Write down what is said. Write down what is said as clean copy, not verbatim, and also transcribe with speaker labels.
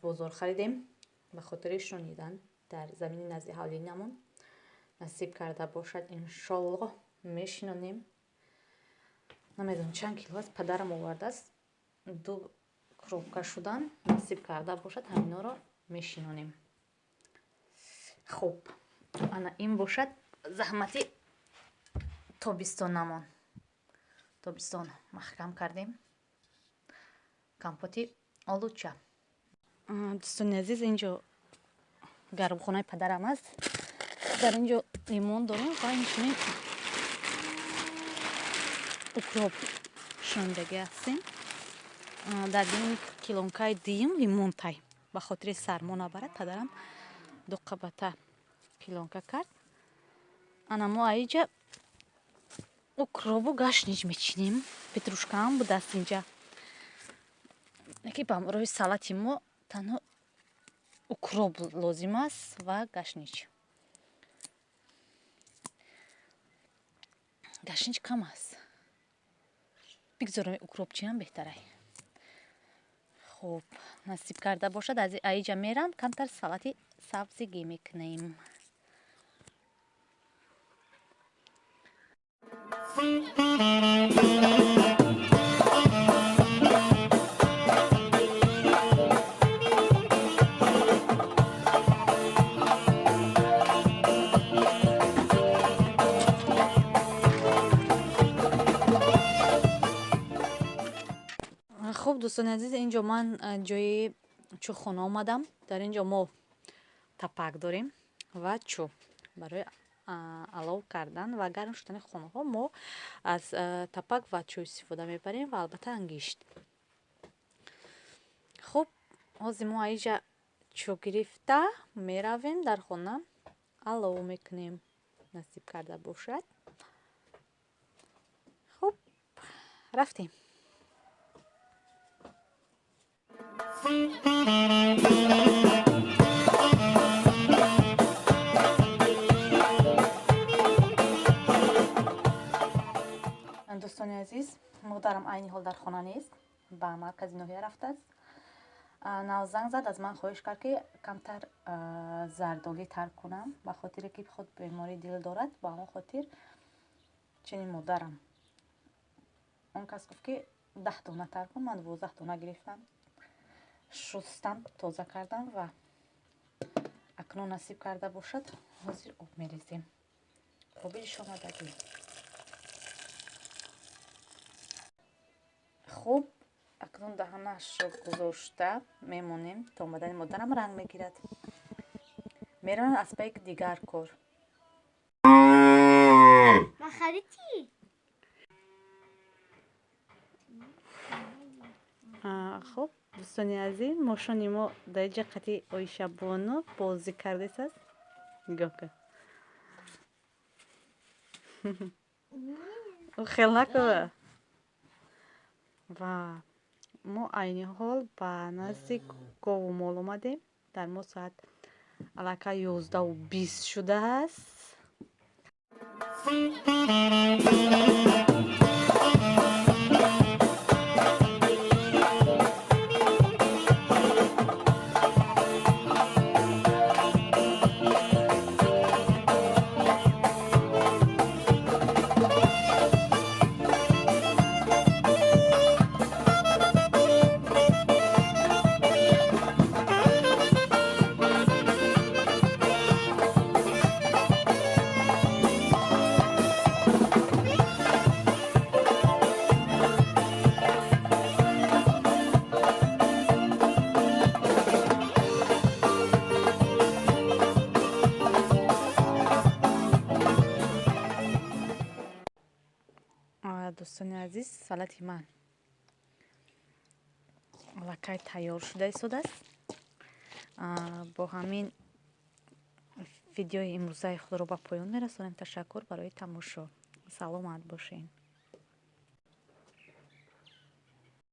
Speaker 1: Бозор харидем ба хотири шунидан дар замини назди ҳавлинамон. Насиб карда бошад, иншоллоҳ мешинонем. Намедонам чанд кило аст, падарам овардааст. Ду коробка шудан, насиб карда бошад, ҳаминҳоро мешинонем. Хуб, ана ин бошад заҳмати тобистонамон. Тобистон маҳкам кардем. Компоти олуча. Дӯстони азиз, инҷо гармхонаи падарам аст. Дар инҷо лимон дорем ва инчунин укроп шондагӣ ҳастем. Дар ин килонкаи дуюм лимон тай. Ба хотири сармо набарад, падарам ду қабата килонка кард. Ана мо аиҷа укробу гашнич мечинем. Петрушкаам будааст инҷа. Яке ба роҳи салати мо танҳо укроп лозим аст ва гашнич. Гашнич кам аст. Бигзорем укропчиам беҳтарай. Хуб, насиб карда бошад, аз аиҷа мерам, камтар салати сабзигӣ мекунем. Хуб, дӯстони азиз, инҷо ман ҷои чӯхона омадам. Дар инҷо мо тапак дорем ва чӯб барои алов кардан ва гарм шудани хонаҳо мо аз тапак ва чӯб истифода мебарем ва албатта ангишт. Хуб, ҳозир мо аиҷа чӯб гирифта меравем, дар хона алов мекунем. Насиб карда бошад. Хуб, рафтем. Дӯстони азиз, модарам айни ҳол дар хона нест, ба маркази ноҳия рафтааст. Нав занг зад, аз ман хоҳиш кард, ки камтар зардолӣ тарк кунам, ба хотире ки худ бемории дил дорад, ба он хотир чунин модарам. Он кас гуфт, ки 10 дона тарк кун, ман 12 дона гирифтам, шустам, тоза кардам ва акнун насиб карда бошад, ҳозир об мерезем. Қобили шомадагӣ. Хуб, акнун даҳанашро гузошта мемонем то омадани модарам ранг мегирад. Меравам аз пайи дигар кор. Хуб, дӯстони азиз, мошони мо дар инҷа қати Оишабону бозӣ кардааст. Нигоҳ кун. Хел накун. Ва мо айни ҳол ба назди гову мол омадем. Дар мо соат аллакай 11:20 шудааст. Дӯстони азиз, салати ман аллакай тайёр шуда истодааст. Бо ҳамин видеои имрӯзаи худро ба поён мерасонем. Ташаккур барои тамошо. Саломат бошед.